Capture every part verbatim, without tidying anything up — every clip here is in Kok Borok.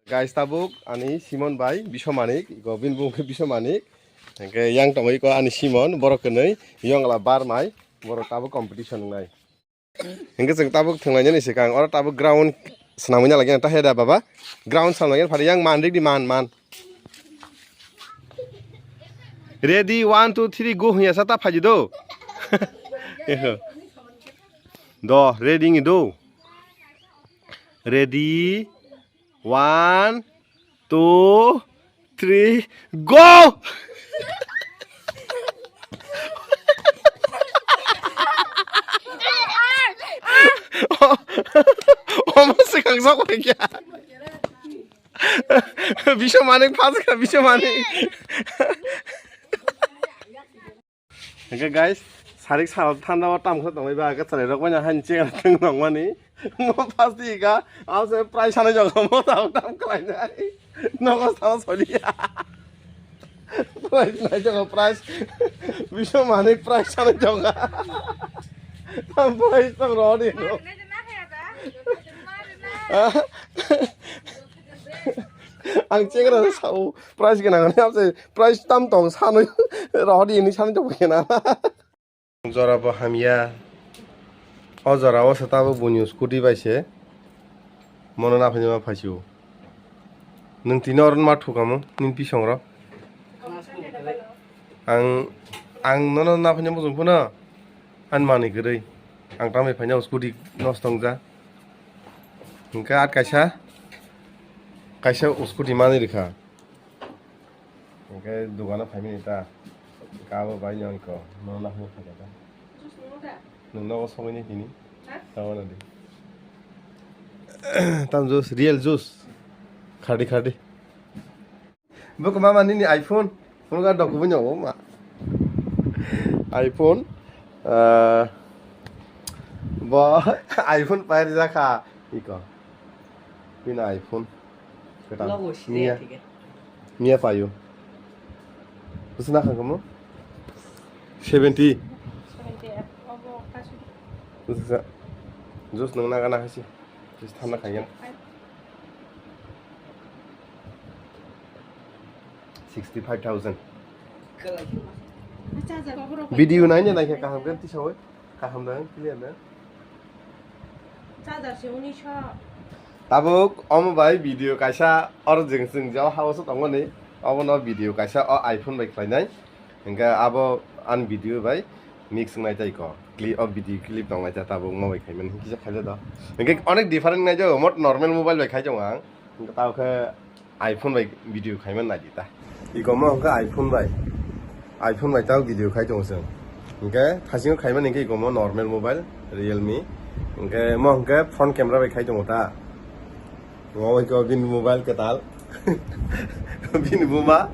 Guys, tabuk ani Simon bai Biswamanik, iko bini bumung khe Biswamanik. Hingke yang tongo iko ani Simon, borok kwnwi, yongla barmai, borok tabuk competition wngnai. Hingke chwng tabuk thwnglainani swkang, oro tabuk ground swnamwi nalagya, ta heda baba? Ground swnamwi nalagya, phari yang man rikdi, man, man. Ready, one, two, three, go hwnya sa ta phaidi do. Do, ready ngi do. Ready, one, two, three, go! Omo swkang sok bai kya? Biswamanik phas kha, Biswamanik. Hingke guys, sarik sal thanda o tam khe tongwi ba, hingke chwrai rok bai no haini chega thwng tongmani. Mo phas di ga, amo se price sanai jok mo tam tam khlai nai. Nogo sa soli. Price nai jok price. Biswamanik price sanai jok. Tam price tong ro di no. Ang chengra sao price gwnang ani amse price tam tong sanwi rohor di hinwi sanwi tong khe na. Jora bo hamya. O jora o se tabuk buini scooty bai se mono naphani ma phaisio. Nwng tini oro ma thukamo nini pisong ro. Ang, ang nono naphani muchung phano ani manwi kwrwi. Ang tamni phaina scooty nosto wngja. Hingke at kaisa, kaisa scooty manwi rikha. Hingke dogano phaimani ta. Kabo bai nyo iko. Nono naphani phaikha ta. Nwng nogo songwi ni tini. Tamo na di. Tam juice, real juice. Khardi, khardi. Bo khe mama nini iPhone. Phone ga dok kubui nyawo ma. iPhone. Ah, bo iPhone pair jakha. Iko. Pina iPhone. Kata. Logo si Mia. Thik hai. Mia payo. Bwswk nakhang kamo? Seventy. Seventy. Obo kasu. Bwswk sa. Juice nang naga nakhasi. Just thanna khaigena. Sixty five thousand. Video naina naikha kaham khe tisawai. Kaham da clear da. Charger se unisho. Tabuk omo bai video kaisa oro jeng jeng jao house o tongmani. Obono video kaisa o iPhone bai khlainai. Hingke abo ani video bai mix wngnai tai ko. Clip, o video clip tongnai ta tabuk mo bai khaimani kisa khaile do. Hingke onek different nai jago, mo normal mobile bai khai tongo ang. Hingke tabo khe iPhone bai video khaimani nai di ta. Iko mo hingke iPhone bai. iPhone bai tabo video khai tongo chwng. Hingke thasingo khaimani hingke iko mo normal mobile, Realme. Hingke mo hingke front camera bai khai tongo ta. Omo iko bini mobile kwtal. Bini buma.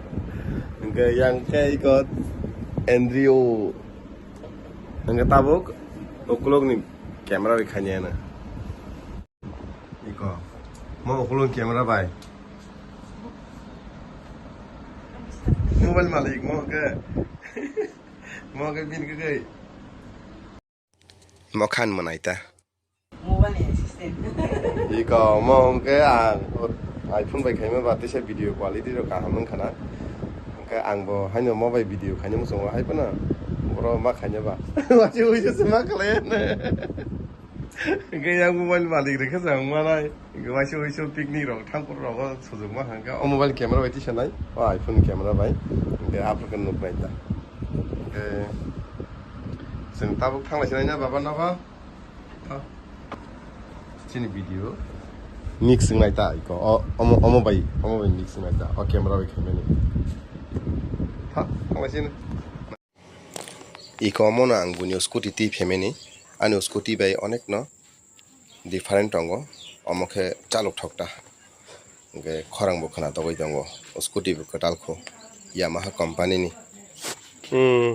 Hingke yang khe iko Andrew. Hingke tabuk ukulukni camera bai khainai ano. Iko. Mo ukulukni camera bai. Mobile malik mo hingke. Mo hingke bini kwrwi. Mokhan mwnai ta. Mobile ni assistant. Iko mo hwnkhe ang iPhone bai khaima ba tisa video quality rok kaham wngkha na. Hwnkhe ang bo haino mo bai video khaina muchungo hai phano boro ma khaina ba. Wachi uisu se ma khlai. Hwnkhe yang mobile malik rwkhe se ang manai. Hwnkhe waisa waisa picnic rok thangphuru rogo sujukma hwnkhe o mobile camera bai tisanai, o iPhone camera bai hwnkhe aphuru khe nuknai ta. Hwnkhe chwng tabuk thanglai sinai na baba nogo. Tha. Chini video mix wngnai ta iko. O, omo, omo bai, omo bai mix wngnai ta. O camera bai khaimani. Tha, thanglai sini. Iko omono ang buini scooty twi phaimani. Ani scooty bai onekno different tongo. Omo khe chalok thokta. Hwnkhe khorang bo khwna togwi tongo. Scooty bo kwtal kho. Yamaha company ni. Hmm.